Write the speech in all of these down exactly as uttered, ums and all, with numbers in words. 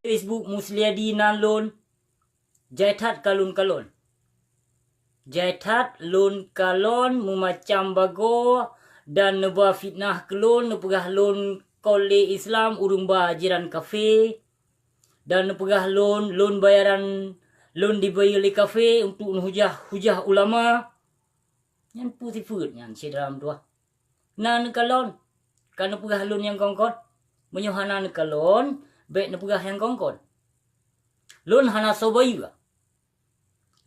Facebook Musliadi nan lôn, jai that kalon-kalon. Jai that lôn kalon meumacam bagoe dan neuba fitnah keu lôn, neupeugah lôn kon lé Islam, ureuëng ba jiran kafé, dan neupeugah lôn, lôn bayaran, lôn dibayeue lé kafé untuk neuhujah-hujah ulama. Nyan peue sifeuet nyan, syedara meutuwah? Na neukalon, ka neupeugah lôn nyang kon-kon. Meunyoe hana neukalon, bék neupeugah nyang kon-kon. Lôn hana soe bayeue.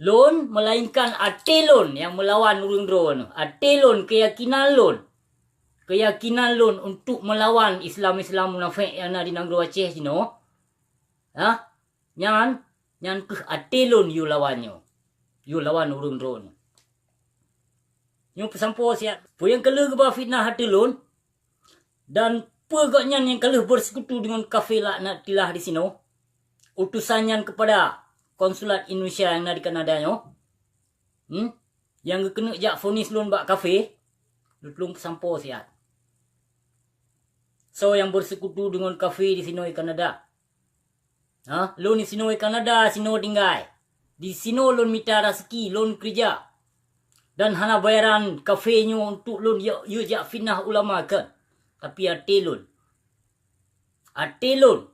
Lôn, melainkan até lôn nyang meulawan ureuëng droeneuh. Até lôn, keuyakinan lôn. Keuyakinan lôn untuk meulawan Islam-Islam munafék nyang na di nanggroe Aceh jinoe. Hah? Nyan, nyan kheueh até lôn yue lawan nyoe. Yue lawan ureuëng droeneuh. Nyoe peusampoe siat. Peue nyang ka lheueh geuba fitnah ateueh lôn, dan peue gobnyan nyang ka lheueh bersekutu deungon kafé laknatillah disinoe? Utusan nyan keupada konsulat Indonesia nyang na di Kanada nyoe, hmm, nyang geukeuneuk jak vonis lôn bak kafé, lôn peusampoe siat. Soe nyang bersekutu deungon kafé disinoe di Kanada? Ha, lôn disinoe Kanada sinoe tinggai. Disinoe lôn mita raseuki, lôn keureuja. Dan hana bayaran kafé nyoe untuk lôn yue jak fitnah ulama, kon. Tapi até lôn. Até lôn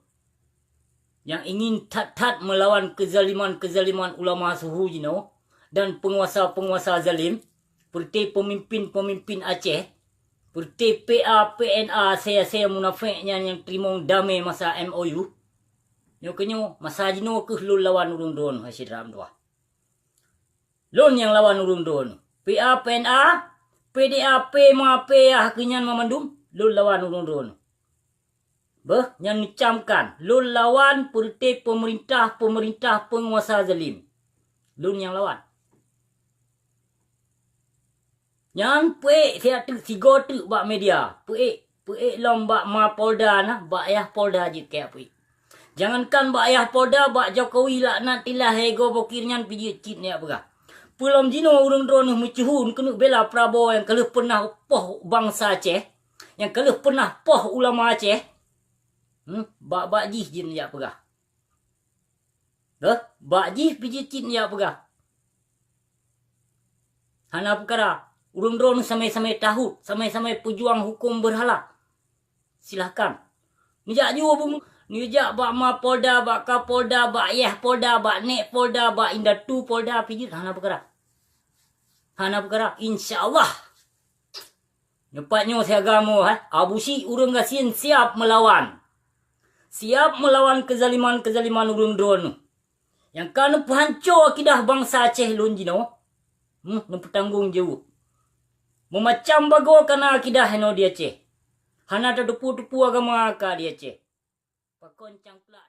nyang ingin that-that meulawan keuzaliman-keuzaliman ulama suhu jinoe dan peunguasa-peunguasa zalim, peureuté peumimpin-peumimpin Aceh, peureuté P A P N A, asée-asée munafék nyan nyang teurimong damé masa M O U. Nyoe keunyoe, masa jinoe kheueh lôn lawan ureuëng droeneuh, hai syedara meutuwah. Lôn nyang lawan ureuëng droeneuh. P A P N A, P D A, P M A, P A, keunyan mamandum, lôn lawan ureuëng droeneuh. Beuh, nyan neucamkan, lôn lawan peureuté peumeurintah-peumeurintah peunguasa zalim. Lôn nyang lawan. Nyan peuék siat teuk sigoe teuk bak media. Peuék, peuék lom bak ma Polda na, bak yah Polda jeuet keu peuék. Jangankan bak yah Polda, bak Jokowi laknatillah hai goe bokir nyan pih jeuet cit neujak peugah. Peulom jinoe ureuëng droeneuh meucuhu keuneuk bela Prabowo nyang ka lheueh peunah poh bansa Aceh, nyang ka lheueh peunah poh ulama Aceh. Hmm, bak-bak jih jeuet neujak peugah. Heh, bak jih pih jeuet cit neujak peugah. Hana peukara, ureuëng droeneuh samai-samai tahut, samai-samai peujuang huköm beurhala. Silahkan. Neujak jua bum-, neujak bak ma Polda, bak ka Polda, bak yah Polda, bak nek Polda, bak indatu Polda pih jeuet, hana peukara. Hana peukara, insya Allah. Nyoe pat nyoe siaga mo, hai, Abusyik ureuëng gasien siap meulawan. Siap meulawan keuzaliman-keuzaliman ureuëng droeneuh. Nyang ka neupeuhanco akidah bansa Aceh lôn jinoe, hmm, neupeutanggong jaweueb. Meumacam bagoe ka na akidah inoe di Aceh. Hana tateupeue-teupeue agama ka di Aceh. Pakon cangklak